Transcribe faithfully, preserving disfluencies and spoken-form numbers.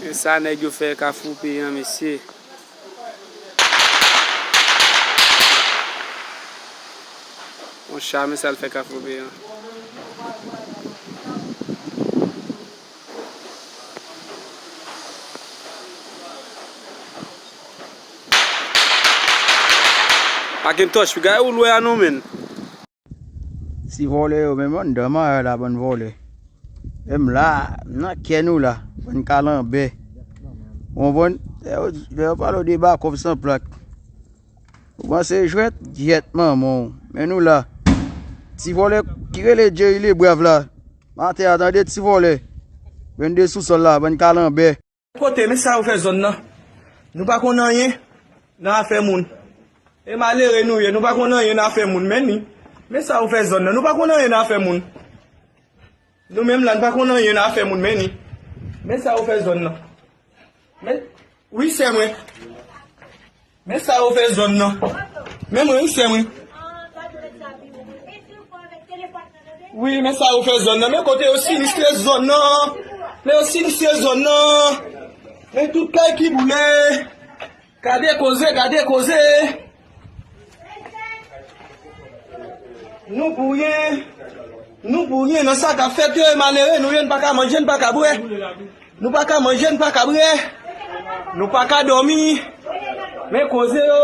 Sa nèg yo fè Kafou Peyan, mesye. Yon cha, men sa l fè Kafou Peyan. Macintosh, piga ou lwe a non, men. Ti vòlè yo, menm anndan maya la, bann vòlè. Menm la, nan kè nou la, bann kalanbè. Ou konprann? Lè yo, lè yo pale w de bakòp san plak. Ou panse jwèt? Jwèt manman w. Men nou la. Ti vòlè ki rele Jerry Lebrave la. Atè a, tande ti vòlè. Vennde sou sòl la, bann kalanbè. Kote, men sa yo fè zòn nan. Nou pa konn anyen nan afè moun. E malere nou ye, nou pa konn anyen nan afè moun, men ni. Men sa yo fè zòn nan, nou pa konn anyen nan afè moun. Nou menm la, nou pa konn anyen nan afè moun, men ni. Men sa yo fè zòn nan. Men, wi, sè mwen. Men sa yo fè zòn nan. Men mwen, wi, sè mwen. Wi, men sa yo fè zòn nan. Men kote yo sinistre zòn nan. Men yo sinistre zòn nan. Men tout kay ki boule. Gade koze, gade koze. Nou pou ryen. Nou pou ryen nan sa k ap fèt yo, e malere nou ye, n pa ka manje, n pa ka bwè. Nou pa ka manje, n pa ka bwè. Nou pa ka dòmi. Men koze yo.